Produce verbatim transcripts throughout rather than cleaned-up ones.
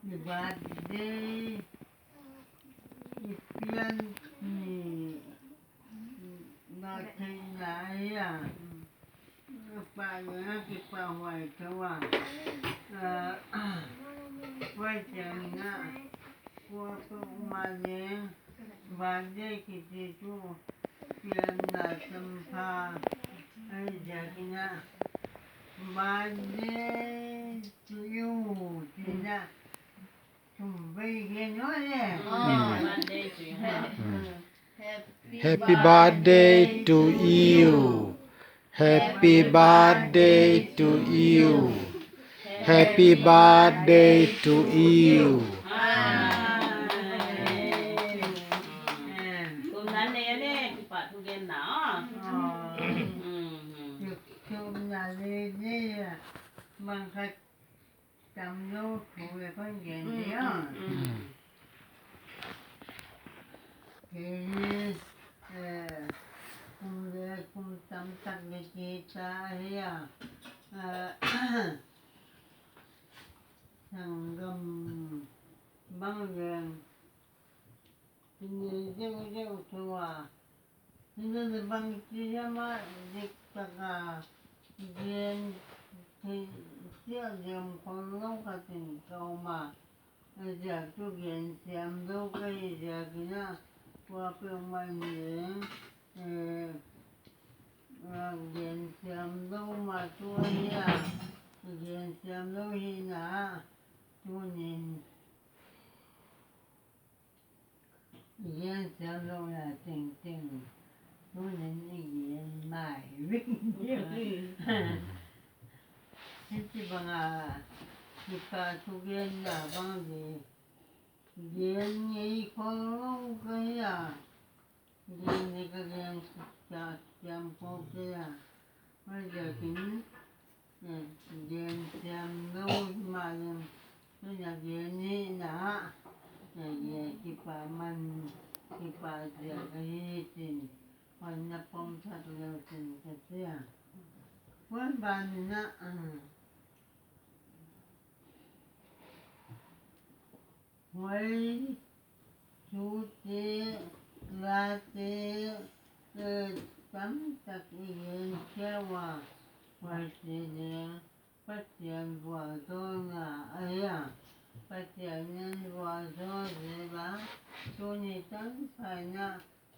Happy birthday. I pian ni na theihna ahi a. Pa na kipahhuai tou a. Ah, huai chiang in a, kuapeuhmah leng birthday kichi chu pianna champha ahi ziak in a, birthday to you chi in a, thum vei gen aw le. Ah, birthday to you. Mm. Happy birthday to you. Happy birthday to you. Happy birthday to you. Ah. Kum nan ne ne, kipahthu gen na. Ah. Mm, mm. Kum nan ne ne, mangkhat Tam lou thu leh kon gen Mm, dia. mm, mm. Kei, eh, kum leh kum tamtak leh kei ta hia. Eh, sanggam bang leng. Kei nei deuhdeuh tua. Himahleh bangchi hiam a diktak a gen thei chiah lem khol lou khat in ka om a. A ziak chu gen siam lou ka hi ziak in a, kuapeuhmah in leng, eh, a gen siam lou mah tuh ahi a, gen siam lou hi na, tuni'n Gen siam lou na tengteng. Tuni'n i gen mai vek. Hichibang a, kipahthu genna bang di. Gen ngei khol lou ka hi a. Gen ngei ka gen sa siam khol kei a. Huaiziakin, eh, gen siam lou himahleh, tuna gen hi na, eh, gen kipahman, kipah ziak ahi chin, huai na pom sak leu chin ka chi a. Huai ban in a, ah, Huai, tute, late, eh, tamtak i gen khia ua, huaite leng, Pathian vualzawlna ahi a, Pathian in vualzawl zel a, tuni tanpha in a,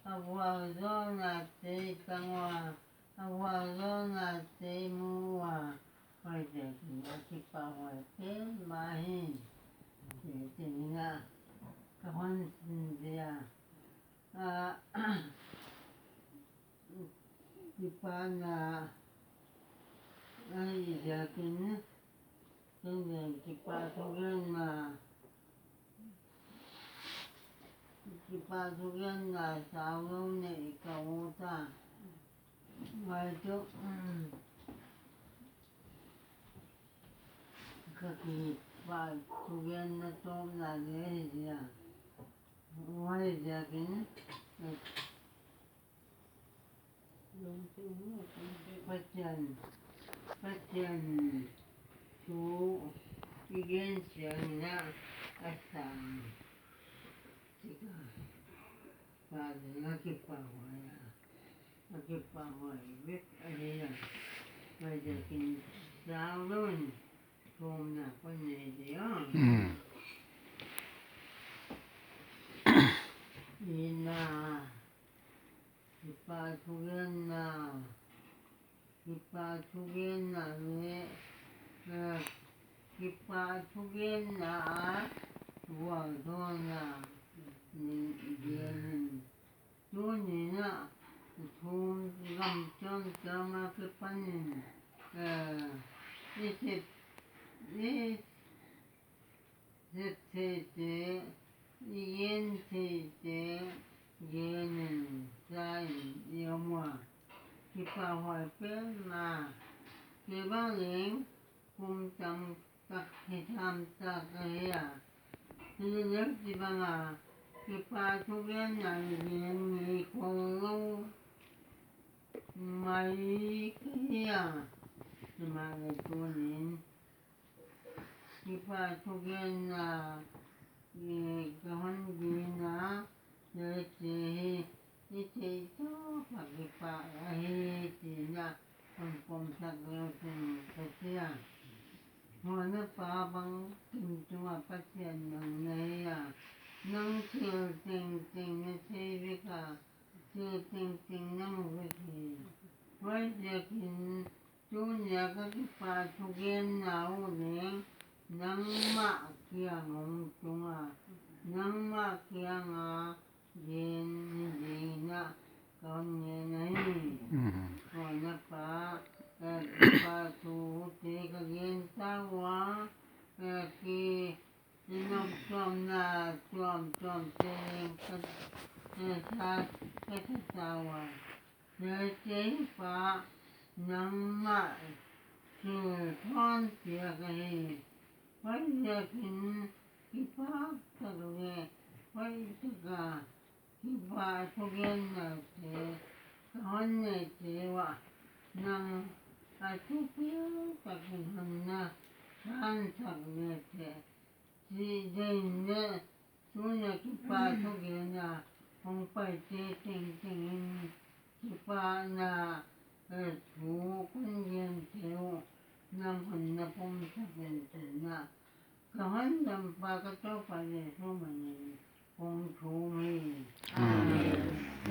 a vualzawlnate i tang ua, a vualzawlnate i mu ua, huaiziakin a kipahhuai pen mah hi. Te, te in a, ka hon sin dia. A, kipahna, ahihziakin, tun leng kipahthu genna, kipahthu genna sau lou nei ka ut a. Huai chu, um, ka kipahthu genna tawpna leh hi dia. Huaiziakin, eh, Pathian, Pathian thu i gen chiang in a, a sang chik a, pa leng a kipahhuai a, a kipahhuai vek ahi a. Huaiziakin sau lou in thumna kon nei dia. Mm. Ina, kipahthu genna, kipahthu genna leh, eh, kipahthu genna a vualzawlna nei gen in. Tuni'n a, thum gam chom chom a kipan in, eh, i sep, i sep theite, i gen theite, gen in, sa in, i om ua. Kipahhuai pen mah, kei bang leng, kum tam tak hi tham tak ahi a. Hileh hichibang a, kipahthu genna gen ngei khol lou mai ka hi a. Himahleh tuni'n, Kipahthugenna, eh, ka hon gen a, hiaite hi i theih tawp a kipak ahi chih na hon pom sak leu chin ka chi a. Huan a pa, bangkim tunga Pathian nang na hi a, nang thil tengteng na thei vek a, thil tengteng na mu vek hi. Huaiziakin tuni a ka kipahthugenna uh leng nangmah kiang hong tung a, nangmah kianga gen hi ding in ka hon ngen ahi. Huan a pa, eh, kipahthu te ka gen ta ua, eh, ki, i noptuamna tuamtuam te ka, eh, sa, ka sa ta ua. Hiaite hi Pa, nangmah thilthawn piak ahi. Huaiziakin kipak tak leh hoihtak a kipahthugenna te ka hon neite uah, nang a thupi takin hon na sansak leh teh, chih deih in leh tuni a kipahthugenna hong paite tengteng in kipahna, eh, thu kon gente uh nang hon na pom sak in chin a, ka hondampa ka Toupa Jesu min in kong thum hi. Amen.